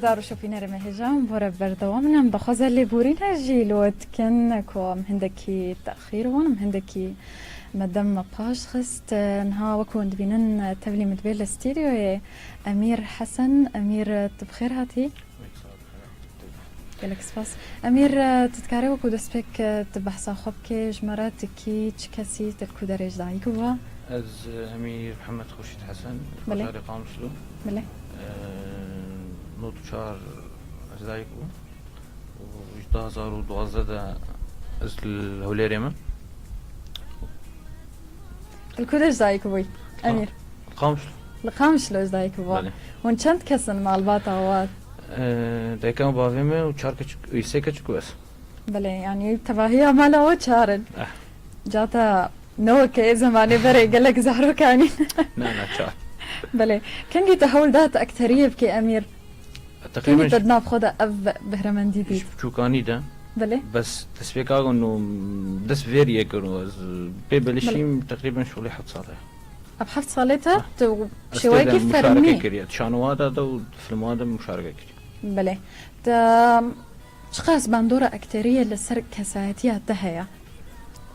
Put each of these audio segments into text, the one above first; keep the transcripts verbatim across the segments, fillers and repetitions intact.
Dar û şopînerê me hêja, em bore berdewam in. Em daxwaza lêborîne jî li we dikin ku em hindekî texîr bûn, em hindekî me dem me paş xist. Niha wek hûn dibînin, tevlî min dibe li stûdyoyê Emîr Hesen. Emîr, tu bi xêr hatî. Gelek spas. Emîr, tu dikarî wekî destpêk tu behsa xwe bikî, ji me re tu kî, çi kesî, tu li ku derê ji dayik bû? Ez, e, Emîr Mihemed Xurşîd Hesen, Belê. Bajarê Qamişlo. Belê. E, nod û çar ez dayik bûm. Û ji du hazar û duwazdeh de ez li Hewlêrê me. Li ku de ji dayik bûyî, Emîr? Qamişlo. Li Qamişlo ji dayik bû. Belê. Hûn çend kes in malbata we? E, dayika min, bavê min û çar keçik, û sê keçik û ez. Belê, yanî tevahiya mala we çar in. Eh. Cata ne weke zemanê berê gelek zarokanî. Na, na, çar. Belê. Kengî te hewl da tu ekteriyê bikî, Emîr? Teqrîben Kengî te di nav xwe de ev behremendî dît? Ji biçûkanî de. Belê. Bes destpêka ku dest vêriyê kir û ez pê belişîm, Belê. Teqrîben şolê heft sal e. Ev heft salê te Ah. tu Ez şêweyekî tê de muşareke fermî kiriye. Di şanowa de de û di filma de muşareke kiriye. Belê. Te çiqas bandora ekteriyê li ser kesayetiya te heye?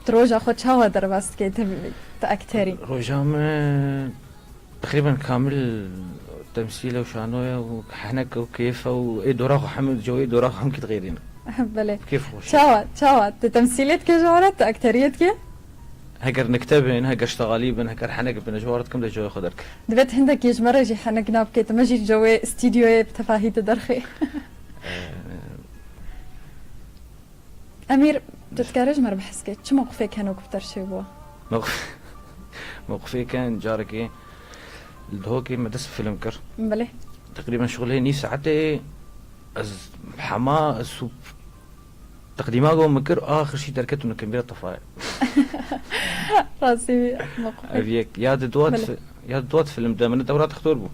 Tu roja xwe çawa derbas dikey, tu, tu ekterî? Roja me teqrîben kamil temsîl e û şano ye û henek û kêf e û ê dora xwe hemû, cewê dora xwe hemkî dixêrîne. Belê. Kêf xweş e. Çawa, çawa? Tu temsîlê dikê ji we re, tu ekteriyê dikê? Heger nikte bin, heger ştegalî bin, heger henek bin, ji we re dikim dê cewê xwe derkim. Divê tu hindekî ji me re jî henek nabikê, tu me jî cewê stûdyoyê bi tevahî tu derxî. Ee, Emîr, tu dikarî ji me re behs kî, çi mewqifê keno ku bi te re çêbû? Mewqif-, mewqifê ken carekê li Dihokê me dest bi film kir. Belê. Teqrîben şixulê nîv saetê ez hema, ez sû-, teqdîma ku min kir, axir jî derket û nikimîra tefaye. Rastî mewqifê. Ev yek. Ya di dua Belê. fi-, ya di dua film de min dewra dixtor bû.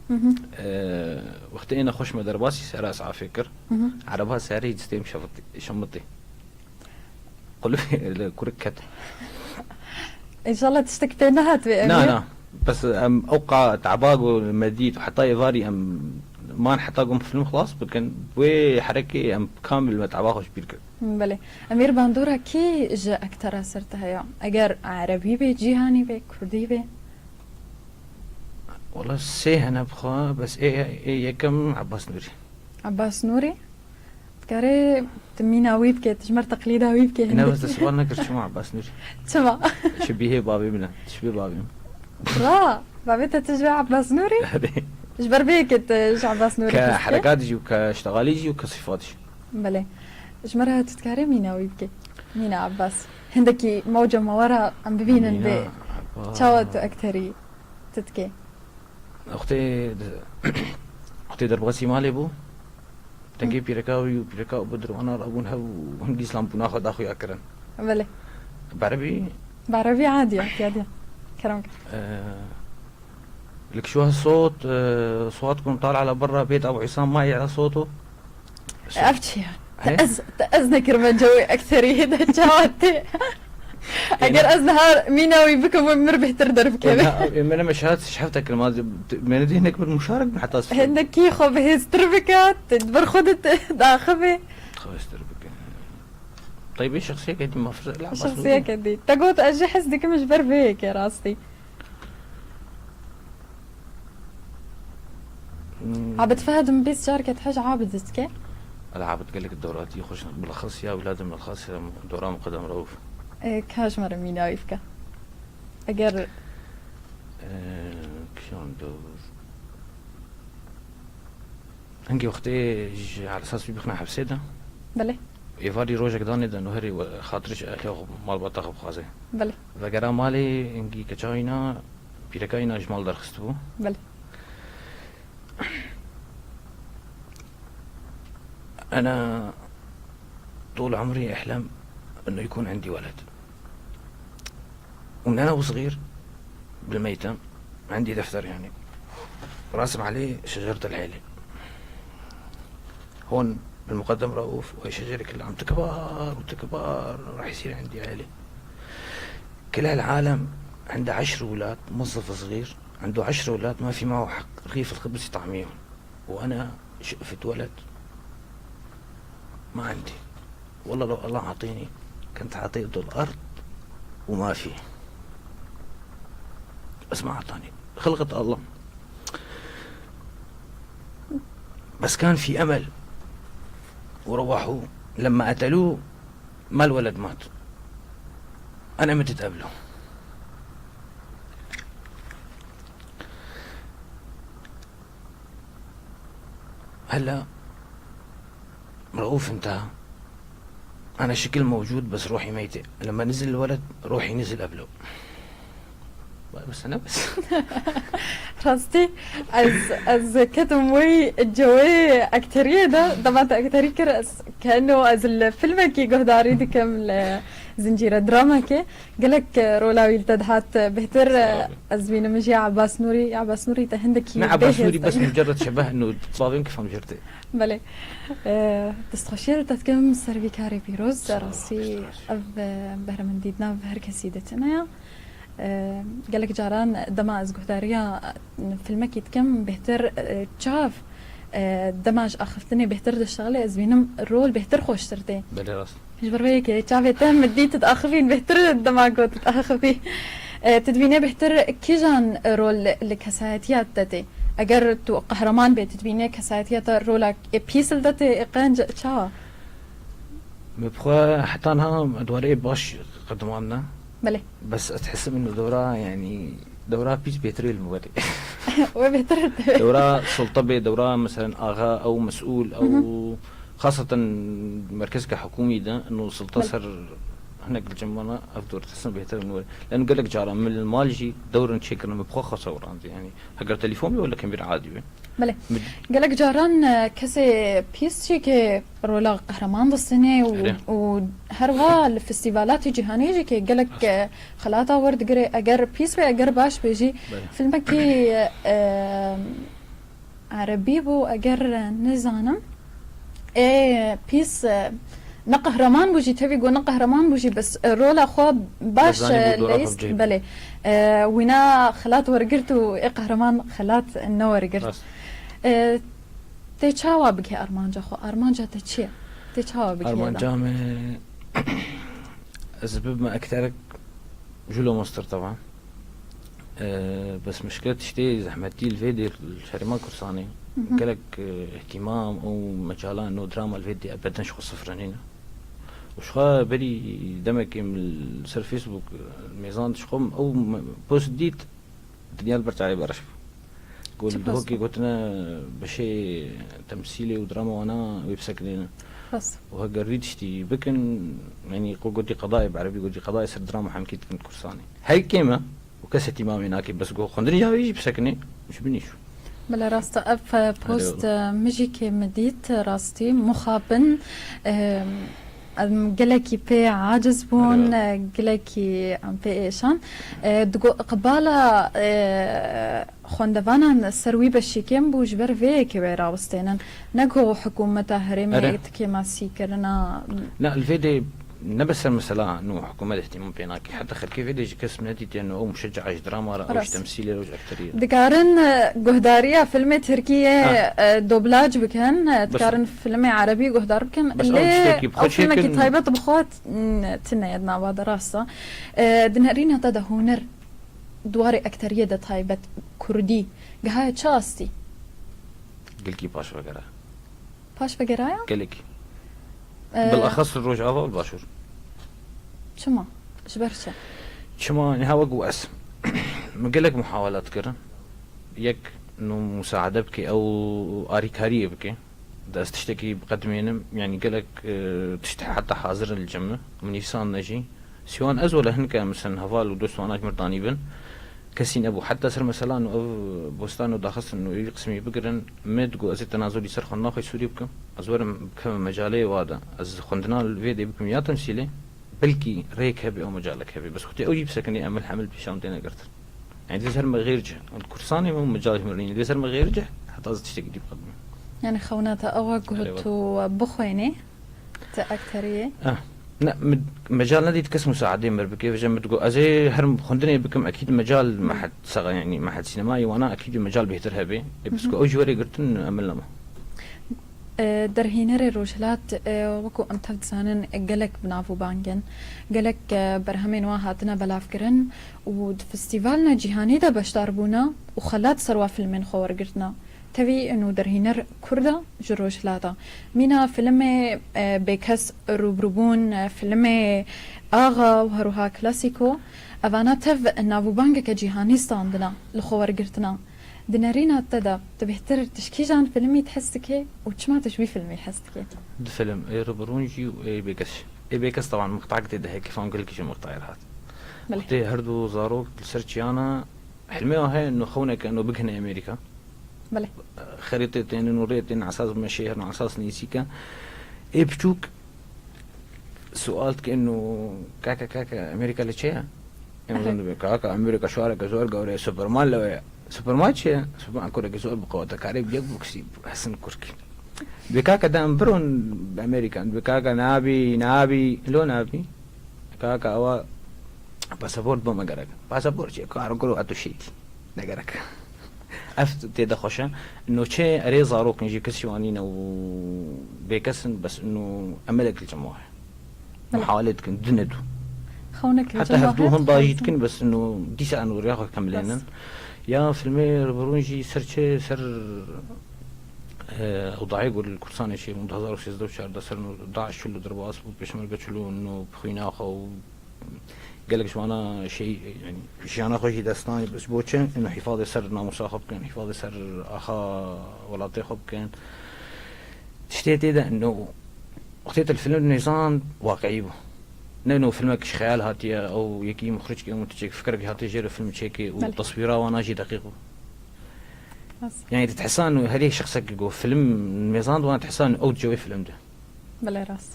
Hı hı. Ee, wextê ê nexweş me derbasî sera esafê kir. Hı hı. Ereba serî distêm şemitî, şemitî. Qulibê li kurik ket. Înşallah tiştek pê nehat wê, Na, Emîr. na. Bes em ewqa teba ku me dît û heta êvarî em man heta ku em film xilas bikin. Wê herekê em kamil me teba xwe ji bîr kir. Belê. Emîr, bandora kî ji ektera ser te heye? Eger erebî be, cîhanî be, kurdî be? Wala sê hene bi xwe, bes ê, ê yekem Abbas Nûrî. Abbas Nûrî? Dikarê tu mîna wî bikê, tu ji me re teqlîda wî bikê Ne, hindekî. Bes te sual nekir, çima Abbas Nûrî? Çima? Ji bîhê bavê min e, ji bê bavê min. Ra, bavê te tu ji Abbas Nûrî? Erê. Ji ber vê yekê tu ji Abbas Nûrî Ke hîs dikê? Herekatî jî û ke ştegalî jî û ke sîfatî jî. Belê. Ji me re tu dikarê mîna wî bikê. Mîna Abbas. Hindekî mewca me were em bibînin Mîna bê. Abbas. Çawa tu ekterî tu dikê? Wextê, wextê derbasî malê bû. Dengê Hı. pîreka wî û pîreka Bedir wana rabûn hev û hingî zilam bûna xwe daxuya kirin. Belê. Berebî? Berebî adiya, adiya. Kerem ke. Ee, لك شو هالصوت؟ آه، صوتكم طالع لبرا، بيت أبو عصام ما يعلى صوته. Ev çi ye? He? Te ez, te ez nekirime cewê ekteriyê de çawa tê? Eger ez niha mîna wî bikim, wê min bêhtir derbikim. Ê, na, ê, me ne meşahat şehef te kirim, az, me ne dê hinek bir muşarek bin heta sıfır. Hindekî xwe bihêztir bike, te di ber xwe de te daxive. Xwestir bike. Taybê şexsiyeke dî mafir, la Şexsiyeke dî. Te got, ez jî hez dikim ji ber vê yekê rastî. Hmm. Abid Fehd min bîst car ket hej Abid dike. Ala Abid gelek doratî xweş, bilxas ya wîladim bilxas ya dora muqedem rauf. Ê, ka ji me re mîna wî bike. Eger Ee, kiyan dor. Hingê wextê ji Elesas wî bixine hepsê de. Belê. Êvarî rojek danê de, no herê we-, xatir ji ehlê xwe, malbata xwe bixwaze. Belê. Vegera malê, hingî keça wîna, pîreka wîna ji mal derxistibû. Belê. أنا طول عمري أحلم إنه يكون عندي ولد. ومن أنا وصغير بالميتم عندي دفتر، يعني، راسم عليه شجرة العيلة. هون بالمقدم رؤوف، وهي شجرة كلها عم تكبر وتكبر، راح يصير عندي عيلة. كل هالعالم عنده عشر أولاد، موظف صغير عنده عشر أولاد، ما في معه حق رغيف الخبز يطعميهم. وأنا شقفة ولد ما عندي. والله لو الله عطيني كنت عطيته الأرض وما في. بس ما عطاني. خلقة الله. بس كان في أمل. وروحوه. لما قتلوه ما الولد مات. أنا متت قبله. هلأ رؤوف انتهى. أنا شكل موجود بس روحي ميتة. لما نزل الولد روحي نزل قبله. بس أنا بس. Rastî ez ez ketim wê cewê ekteriyê de, dema te ekterî kir, ez keno ez li filmekî guhdarî dikim, li zincîre dramekê. Gelek, e, rola wî li te dihat, e, bêhtir, e, Sağ ol. Ez bînim jî Abbas Nûrî. Abbas Nûrî te hindekî Ne, Abbas Nûrî bêhêz bes dikim. Mucerred şebeh, no bavên kifam jerde. Belê. E, destxweşiyê li te dikim ser vî karê pîroz. Sağ ol, Rastî destxweş. Ev, e, behremendî di nav her kesî de tune ya. E, gelek caran dema ez guhdariya, e, filmekî dikim, bêhtir, e, çav, e, dema ji axiftinê bêhtir diştexile, ez bînim rol bêhtir xweştir tê. Belê rast. Ji ber vê yekê çavê te min dît tu diaxivîn bêhtir dema ku tu diaxivî. E, tu dibîne bêhtir kîjan rol li, li kesayetiya te tê? Eger tu qehreman bê, tu dibîne kesayetiya te rola, e, pîs li te tê, e, qenc çawa? Min bi xwe heta niha edwarê baş qedimandine. Belê. Bes ez dihesim ino dewra, yanî dewra pîs bêhtir ê li min werê. Wê bêhtir ê. Dewra sulta bê, dewra meselen axa ew mesûl, ew Hı hı. Xaseten merkezeke hikûmî de ino sulta Belê. Ser hinek li cem wana ev dor dihesim bêhtir ê li min werê. Leno gelek caran min li mal jî dewrin çêkirin, min bi xwe xwesa werandî, yanî heger telefon bê wele kemîr adî be. Belê. Min Gelek caran, e, kesê pîs jî ke rola qehreman distîne û, Erê. Û her wiha li festîvalatê cîhanê jî ke gelek, Rast. E, xelata werdigire, eger pîs be, eger baş be jî. Belê. Filmekî, e, erebî bû, eger nizanim. Ê, pîs, e, ne qehreman bû jî, tevî ku ne qehreman bû jî, bes, e, rola xwe baş, Zanî bû e, dora leyîst, xwe bi cihê belê. E, wîna xelat wergirt û ê qehreman xelat newergirt. Rast. E, tê çawa bike armanca xwe? Armanca te çi ye? Tê çawa bike da? Armanca me, ez bibime ekterek jûlo mostir teva. E, bes mişkile tiştê zehmetî li vê dê li şerê me Kursanê. Hı hı. Gelek, e, îhtîmam û mecala no drama li vê dê ebeden ji xwe sifre nîne. Û ji xwe berî demekê min li ser Facebook, e, mêzand ji xwe ew me-, post dît, dinya li ber çavê me reş bû. Got Çi li post Dihokê bû? Gotine beşê temsîlê û drama wana wê bisekinêne. Rast. Û heger vî tiştî bikin, yanî ku gotî qedayê bi erebî gotî qedayê ser drama hemkî dikin Kursanê. Hey kêm e û kes îhtîmamê nake, bes ku xwendinê ya wî jî bisekinê, ji binî çû. Bile rast e, ev, e, post, Erê. E, min jî kê min dît, rastî, mixabin, e, em gelekî pê aciz bûn, Erê. E, gelekî em pê êşan. E, digo, qibala, e, xwendevanan ser wî beşî kêm bû, ji ber vê yekê wê rawestênin. Ne ku hikûmeta herêmê Erê. Kêmasî kirina. Na, li vê dê ne bes ser mesela nû hikûmet îhtîmam pê nake. Heta xelkê vê dê jî kes nedîtiye nû ew muşecca ji drama re, ew ji Rast. Temsîlê re, ew ji ekterî re. Dikarin, e, guhdariya filmê Tirkî yê, Ha. E, doblaj bikin, e, Bes dikarin filmê erebî guhdar bikin. Bes ew Lê tiştekî bi xwe ew filmekî çêkin. Taybet bi xwe t-, n-, tine ye di nava de, rast e. E, di nerîna te de huner, di warê ekteriyê de taybet, kurdî, gihaye çi astî? Gelkî paş vegere. Paş vegeraya? Gelekî. Ee, Bilaxas li Rojava û li Başûr. Çima? Ji ber çi? Çima? Niha wek û ez. Min gelek muhawelat kirin. Yek nû musaade bike, ew arîkariyê bike. De ez tiştekî biqedimênim. Yanî gelek, e, tişt heta hazir in li cem min. Min nivîsandine jî. Sîwan ez wele hinke, misin heval û dost wana ji mir danîbin. Kesî nebû. Heta ser mesela nû ev bostan û daxistin û êvî qismî bigirin, me digo ez ê tenazulî ser xwendina xwe Sûrî bikim. Ez werim bikevim mecalê wa de. Ez xwendina li vê dê bikim ya temsîlê, belkî rêk hebe ew mecalek hebe. Bes xwetê ew jî bisekinê em hemil pêşan têne girtin. Yani divê ser me xêr cih. Kursanê me û mecal ji min rîn. Divê ser me xêr cih. Heta ez tiştekî dî biqedimim. Yani xewna te ew e ku Erê, tu bixwênî? Te ekteriyê? Ah, ne, min mecal nedît kes musaadê min bike, vêje min digot, ez ê her xwendinê bikim, ekîd mecal mehed saxa, yani mehed sînemayê wana ekîd mecal bêhtir hebe. Ê, bes ku ew jî were girtin, emel nema. E, derhînerê Rojhilat, e, wekû em tev dizanin, gelek bi nav û bang in. Gelek, e, berhemên wan hatine belavkirin û di festîvalina cîhanî de beşdar bûne û xelat ser wa filmên xwe wergirtine. Tevî nû derhîner Kurd e ji Rojhilata. Mîna filmê, e, Bêkes, Rûbirûbûn, e, filmê Axa û her wiha Klasîko, evana tev navûbangeke cîhanî standine li xwe wergirtina. Di nerîna te de, tu bêhtir tu ji kîjan filmî dihis dikî û çima tu ji wî filmî hez dikî? Di film, ê Rûbirûn jî û ê Bêkes. Ê Bêkes, teban, miqtak tê de heye, kêfa min gelekî ji miqtayê re hat. Belê. Wextê her du zarok li ser çiyana, hilmê wan heye, no xewneke, no bigihine Amerîka. Belê. Xerîtê tên, no rê tên, esas meşê, her esas nêzîke. Ê piçûk sual dike, no kaka, kaka, Amerîka li çi ye? Em Ehe. Zon dibe, kaka, Amerîka şareke zor gewre ye, Superman lewe ye. Superman çi ye? Superman kureke zor bi qewete, karê bi yek boksî hesin kurkî. Dibe, kaka, de em biron bi Amerîka. Dibe, kaka, nabî, nabî, lo nabî. Kaka, ewa pasaport bo me gerek. Pasaport çi ye? Kar kuro, etu şêtî. Ne gerek. Ev tê de xweş e. No çi, erê zarok in jî, kes ji wan nîne û bêkes in, bes no emelek li cem wan heye. Belê. Muhawele dikin, di ne du. Xewnek li Heta cem wan hevdu heye, hinda jî dixwazin. Dikin, bes no dîsa eno riya xwe kemilênin. Rast. Ya filmê Rûbirûn jî ser çi, ser, e, ewdayê ku li Kurdistanê çêbûn, di hezar û sêzdeh û çardeh ser no DAIŞ çilo derbas bû, pêşmerge çilo, no bi xwîna xwe û gelek ji wana şey, yani, jiyana xwe jî dest dan, ji bo çi? Ino hîfazê ser namûsa xwe bikin, hîfazê ser axa welatê xwe bikin. Tiştê tê de, no, wextê te li film mêzand, waqiî bû. Ne, no, filmek ji xeyal hatiye, ew yekî muxricek, ew mutçek, fikrek hatiye jê re film çêkê û Belê. Teswîra wana jî deqîq bû. Rast. Yani, tu dihesa, no, herî şexsekî ku film mêzand, wan dihesa, no, ew diçe wê film de. Belê, rast.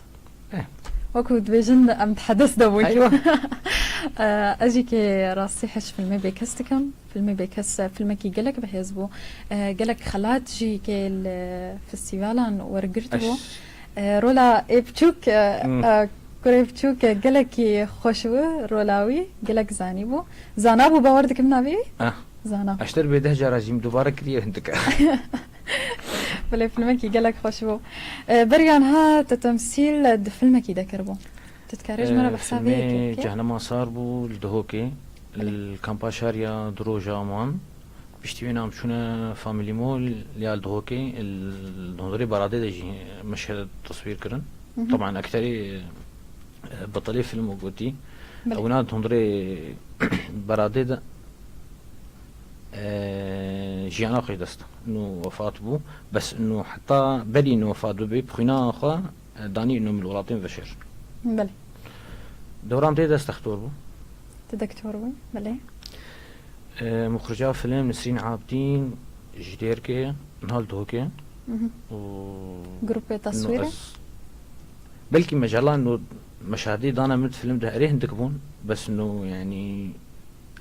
Eh. Wekû dibêjin, em di hedes de bûn. Eywa. Eh, ez jî kê rastî hej filmê Bêkes dikim. Filmê Bêkes, eh, filmekî gelek bihêz bû. Eh, gelek xelat jî kê li festîvalan wergirt bû. Eş. Eh, rola ê biçûk, eh, Hmm. eh, kurê biçûk, eh, gelekî xweş bû, rola wî gelek zanî bû. Zana bû, bawer dikim navê wî? Ah. Zana. Eşter bê deh cara jî min dubare kiriye hindika. Belê, filmekî gelek xweş bû. E, beriya niha te temsîl di filmekî de kiribû. Tu dikarî ji me re E, behsa vê filmê yekê bikî? Cehnema Sar bû li Duhokê. Belê. Li kampa Şariya du roja man. Piştî wê nam çûne Family Mall ya li Duhokê. Li hundirê Beradê de jî meşhed teswîr kirin. Hı hı. Teban ekterê, e, betelê film û gotî. Belê. Ewna di hundirê Beradê de e, jiyana xwe ji dest da. Nû wefat bû. Bes nû heta berî nû wefat bibe, bi xwîna xwe, e, danî nû min welatên veşêr. Belê. Dewran tê de ez textor bû. Tu dektor bû, belê. E, muxrija film Nisrîn Abdîn ji Dêrkê, niha li Duhokê. Mhm. Û Grupê nû teswîrê? Ez, belkî mecela nû meşahidê dana min film de erê hindik bûn, bes nû, yanî,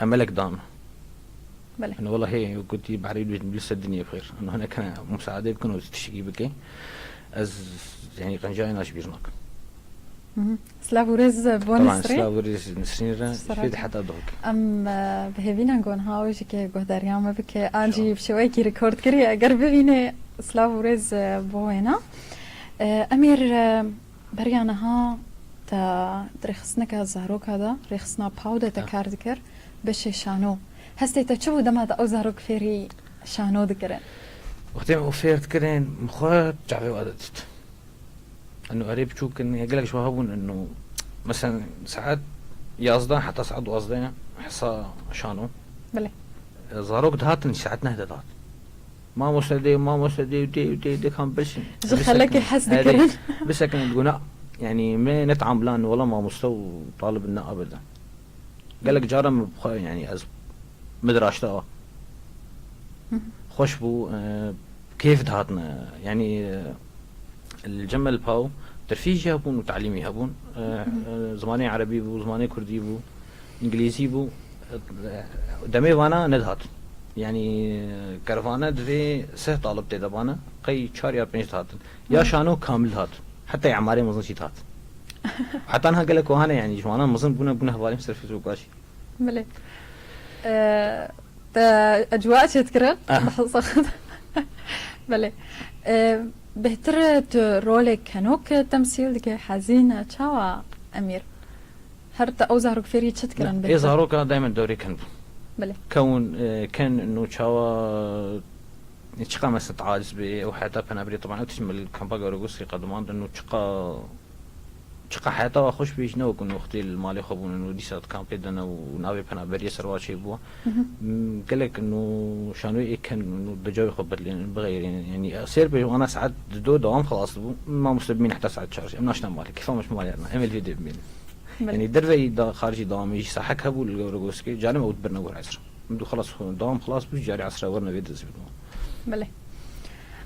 emelek dan. Belê. Eno, wela hê, wekî gotî, behrê wî li ser dinyê bi xêr. Eno, hinek hene musaade bikin û tiştekî bike. Ez, yanî, qencayê na ji bîr nakim. Mhm. Silav û rêz bo Taban, Nisrîn. Silav û rêz Nisrîn re, Sera fê de heta dohok. Em, e, bi hêvî ne ku niha ew jî ke guhdariya me bike, an jî Şo. Bi şêweyekî rekordkirî, eger bibîne, silav û rêz, e, bo wêna. E, Emîr, e, Beriya niha te di rêxistineka zaroka de, rêxistina PAW de te Ha. Kar dikir, beşê şano. Hestê te çi bû dema te ew zarok fêrî şano dikirin? Wextê em ew fêr dikirin, min xwe çavê wa de dit. Eno erê biçûk in, ya gelek ji we hebûn, eno, mesela, saet yazdeh heta saet duwazdeh hesa şano. Belê. Zarok dihatin, saet neh de dihat. Mamoste dê, mamoste dê, dê, dê, dê, kam bisin. Ji xelekê hez dikirin. Bisekin, digot, na, yanî, me ne taamlan, wela mamoste û talib ne abirdan. Gelek cara min bi xwe, yanî, ez min diraşta. Hı hı. Xweş bû, e, kêf dihatine. Yanî, e, li cem me li PAW terfîh jî hebûn û talîmî hebûn. E, Hı hı. E, zimanê erebî bû, zimanê kurdî bû. Îngilîzî bû, demê vana nedihat. Yanî kervane divê sih talib tê de bane, qey çar ya pênc dihatin. Ya Hı. Şano kamil hat. Heta emarê mezin jî dihat. Heta niha gelek wiha ne, yanî ji wana mezin bûne, bûne hevalên ser Facebooka jî. Belê. Ee, te ecwa çêdikirin? Ah. Lehza xwe. Belê. E, bêhtir tu rolê kenok temsîl dike, hezîn, çawa Emîr? Her te ew zarok fêrî çi dikirin Ne, ê bêhtir? Zaroka daîmen dewrê ken bû. Belê. Kewin, e, ken nû çawa, e, çiqa mesela aciz bê, ew heta penaberê, taban ew tişt me li kampa Gawrogoskê qedimand, nû çiqa, çiqa heta wa xweş bê jî ne wekû nû wextê li malê xwe bûn, nû dîsa di kampê de ne û navê penaberiyê ser wa çêbû. Mhm. M, gelek nû şanoyê ê ken nû di cawê xwe bidlên, bixeyrên. Yanî, sêr bê wana saet dido dewam xelas dibû. Mamoste bimîne heta saet çar jî. Em naşna malê. Kêfa me ji malê ne. Em ê li vê dê bimînin. Belê. Yanî derveyî da xaricî dewamê jî sahek hebû li Gawrogoskê. Carê me ew dibirine gor esr. Em dû xelas xwe, dewam xelas bû, carê esra werine vê dizî bidin. Belê.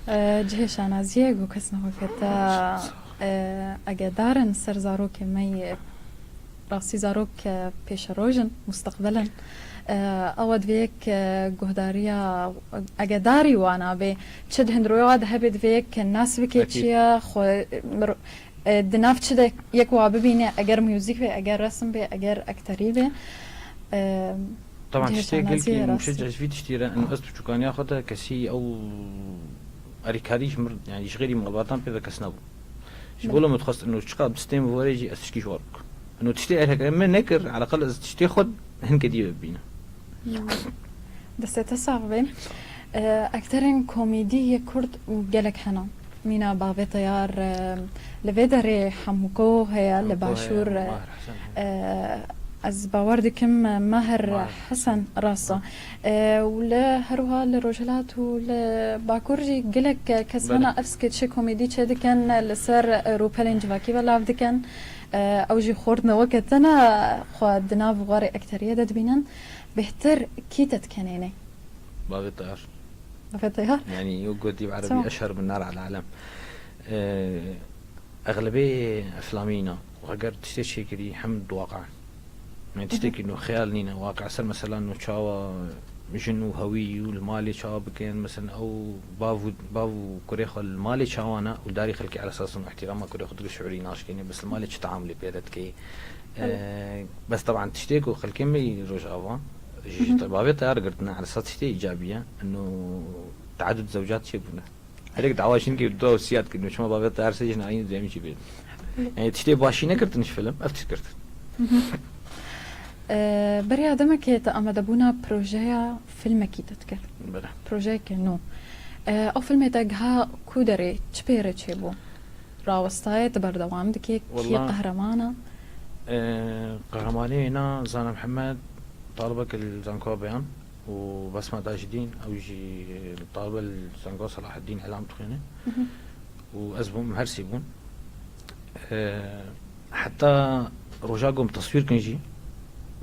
E, cihê şanaziyê ku kesna xwe kete, e, egedarin ser zarokê me yê. Rastî zarok, e, pêşeroj in, musteqbel in. E, ewa divê yek, e, guhdariya egedarî wana bê. Çi di hundirê wa de hebe divê yek nas bike Ekîd. Çi ye, xwe, e, mir-, e, di nav çi de yek wa bibîne, eger muzîk be, eger resim be, eger ekterî be. E, Taban cihê tiştê şanaziyê gelkî rastî. Muşeca ji vî tiştî re, ez piçûkaniya xwe de kesî ew erîkarî ji mir, yanî ji xêrî malbatan pê ve kes nebû. Ji Belê. Bo min dixwest ino çiqa bi stêm vore jî ez tişkî ji war bikim. Ino tiştê erheke min nekir, eleqal ez tiştê xwe hinke dî bibînim. Hmm. Destê te sax be. Sağ ol. E, ekterên komîdî yê Kurd gelek hene. Mîna Bavê Teyar, e, li vê derê Hemûko heye, li Hemûko heye, Başûr, e, Mahir Hesen heye. E, ez bawer dikim, e, Mahir Mahir Hesen Hesen. Rast e. Ha. E, û li her wiha li Rojhilat û li Bakur jî gelek, e, kes Belê. Hene ev skeçê komîdî çêdikin, e, li ser, e, rûpelên civakî belav dikin. E, ew jî xort ne weke te ne xwe di nav warê ekteriyê de dibînin. Bêhtir kî te dikenêne? Bavê Teyar. Bavê Teyar? Yanî, ew gotî bi erebî Tamam. Eşher bin nar ala alem. E, exlebê eflamî îna. Eger tiştê çêkirî hem di waqe. Yanî, tiştekî Hı hı. nû xeyal nîne. Waqe ser mesela nû çawa jin û hewî û li malê çawa bikin. Mesela ew bav û, bav û kurê xwe li malê çawa ne û darî xelkê ala esas û îhtîrama kurê xwe digir şiûrî naşkêne. Bes li malê çi teamulê pê re dikey? Belê. E, bes teban tiştê ku xelkê me yî Rojava, ji Hı hı. Bavê Teyar girtine, ala esas tiştê îcabî ye. Ino teadud zewcat çêbûne. Herek dawa jinkê du siyat kirin, çima Bavê Teyar sê jin ayîn duyemî jî bê. Hı. Yanî tiştê başî nekirtin ji film, ev tişt kirtin. Hı hı. E, beriya demekê te amadebûna projeya filmekî te dikir. Belê. Projeyeke nû. E, ew filmê te giha ku derê, çi pê re çêbû? Rawestayê, tu berdewam dikî, kî Wallah, qehreman e? E, qehremanê wêna Zana Mihemed, talibek li zankoya beyan û Besma Tajdîn, ew jî talibe li zankoya Selaheddîn Îlam dixwîne. Hı hı. Û ez bûm, her sê bûn. E, heta roja ku em teswîr kin jî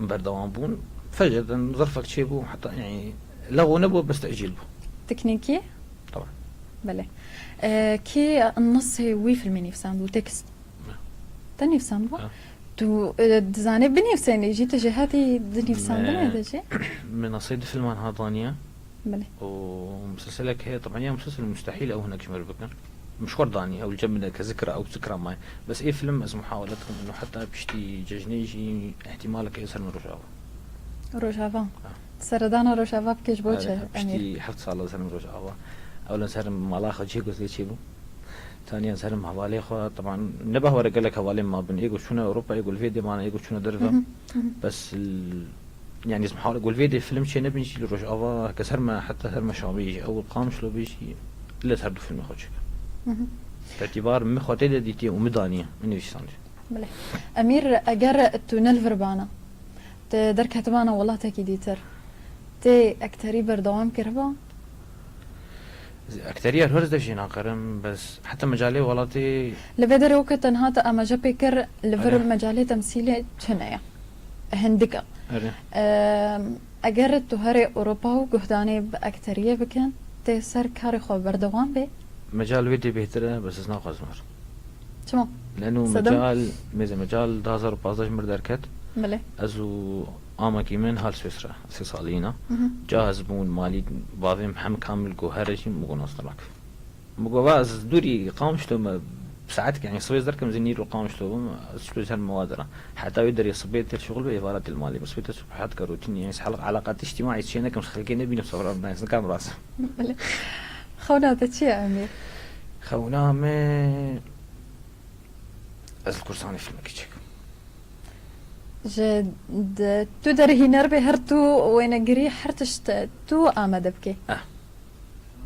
em berdewam bûn. Fecreten zirfek çêbû, heta, yanî, lexo nebû, bes tecîl bû. Teknîkî? Taban. Belê. E, kî nisê wî filmê nivîsandibû, tekst? Ne. Te nivîsandibû? Ha. Tu, e, dizanê binivîsênî jî, tu jêhatî di nivîsandinê Me-, de jî? Min nasê di filman ha daniye. Belê. Û muselselek heye, teban ya muselsel mustehîl ew hinek ji me re bikin. Min ji xwe re danî, ew li cem min de ke zikra, ew zikra maye. Bes ê film ez muhawele dikim, ino heta piştî cejnê jî ihtimaleke ser min Rojava. Rojava. Ha. Seredana Rojava bike ji bo Erê, çi, ha, Emîr? Piştî heft sala ser min Rojava. Ewlen ser mala xwe cihê gotê çêbû. Taniya ser min hevalê xwe, teban ne behwere gelek hevalê min mabin. Ê ku çûne Ewropa, ê ku li vê dê mane, ê ku çûne derve. Hı hı, hı hı. Bes l-, Yanî, ez mihal, ku li vê dê film çê nebin jî li Rojava, heke ser me, heta ser me Şamê jî, ew Qamişlo bê jî, li ser du filmê xwe çêke. Hı hı. Îtîbar min xwe tê de dîtiye û min daniye, min nivîsandiye. Belê. Emîr, eger tu ne li vir bana, tu derketibana welatekî dîtir, tê ekterî berdewam kiriba? Ekteriya her de jî naqirim, bes heta mecalê welatê Li vê derê weke tenha te amaje pê kir, li vir Erê. Mecalê temsîlê tune ye. Hindik e. Erê. Em, eger tu herê Ewropa û guhdanê bi ekteriyê bikin, tê ser karê xwe berdewam bê? Mecal wê dê bêhtir e, bes ez naxwazim her. Çima? Leno Sedem? Mecal, mêze mecal du hazar û pazdeh ji mir derket. Belê. Ez û amekî min hal Swêsra, sê salî ne. Hı hı. Cahaz bûn, malî bavê min hem kamil ku here jî min got nas te nakim. Min got, va ez dûrî Qamişlo me, saetek, yanî sibê ez derkem zî nîro Qamişlo bim, ez çilo ser me wa dera. Heta wê derê sibê têr şixul be, êvara têl malê. Sibê têr subhat ke rotîn, yanî ez helq eleqat îctîmaî çê nekim, xelkê nebînim, sofra bidayim, ez nikam rast. Belê. Xewna te çi ye, Emîr? Xewna me, ez li Kursanê filmekî çêkim. Ji de, tu derhîner bê, her tu wênegirî, her tişt tu amade bikê. Eh.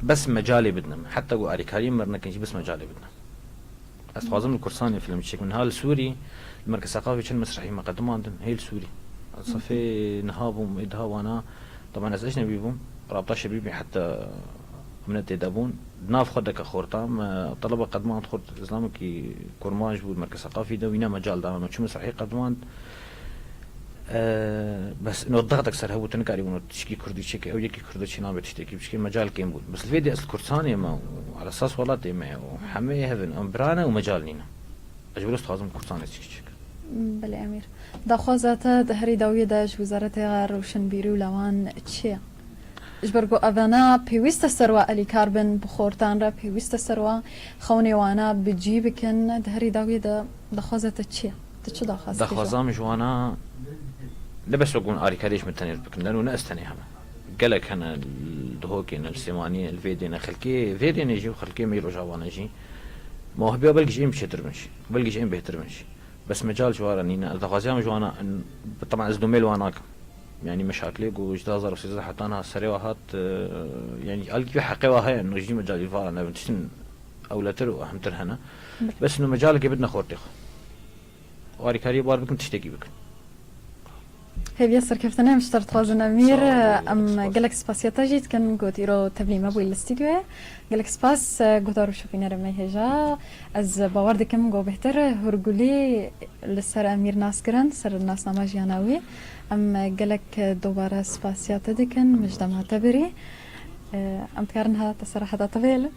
Bes mecalê bidin em. Heta ku alîkariyê me nekin jî, bes mecalê bidin em. Ez dixwazim li Kursanê film çêkim. Niha li Sûrî, li Merkez Seqafî çend mesrehî me qedimandin, hê li Sûrî. Ez sefê niha bûm, ê diha wana, taban ez ecnebî bûm, rabta şebîbî heta min tê de bûn. Di nav xwe deke xorta, me teleba qedimand xort, zilamekî kurmanc bû, li Merkez Seqafî de, wîna mecal dana me çû mesrehî qedimand. Eee, bes ino dextek ser hebû, tu nikarî bûn tişkî kurdî çêkî, ew yekî kurdo çê nabe tiştekî biçikê, mecal kêm bûn. Bes li vê dê ez li Kursanê me û ala sas welatê me û hemê hevin, em birane û mecal nîne. Ez ji bo dixwazim Kursanê tişkî çêkim. Belê Emîr. Daxwaza te di herî dawiyê de ji Wezareta Rewşenbîrî û Lewan çi ye? Ji ber ku evana pêwîst e ser we alîkar bin, bi xortan re pêwîst e ser we xewnê wana bi cî bikin, di herî dawiyê de daxwaza te çi ye? Tu çi daxwaz dikî ji wan? Daxwaza min ji wana ne bes wek hûn alîkariyê ji min tenê bikin, ne û ne ez tenê heme. Gelek hene li Dihokê ne, li Sêwaniyê, li vê dê ne, xelkê vê dê ne jî û xelkê me yê Rojava ne jî. Mewhibiya belkî ji ên çêtir bin jî, belkî ji ên bêhtir bin jî. Bes mecal ji wan re nîne. Ez daxwaziya min ji wana, taban ez domê li wan nakim. Yanî meşakilê ku ji du hazar û sêzdeh heta niha serê wa hat, e, yanî alkî wê heqê wa heye, no jî mecalî vara nebin. Tiştin ewletir û ehemtir hene. Bes no mecalekê bidine xortê xwe. Û alîkariyê bar bikin, tiştekî bikin. Hêviya serkeftinê em ji te re dixwazin, Emîr. Sağ ol, em gelek spas. Gelek spasiya te jî dikin, got îro tevlî me bûyî li stûdyoyê. Gelek spas, e, guhdar û şopînerê me hêja. Ez bawer dikim ku bêhtir hûrgulî li ser Emîr nas kirin, ser nasnama jiyana wî. Em, e, gelek, e, dobare spasiya te dikin, mijda me te birî. E, em dikarin ha te seraheta te bihêlin.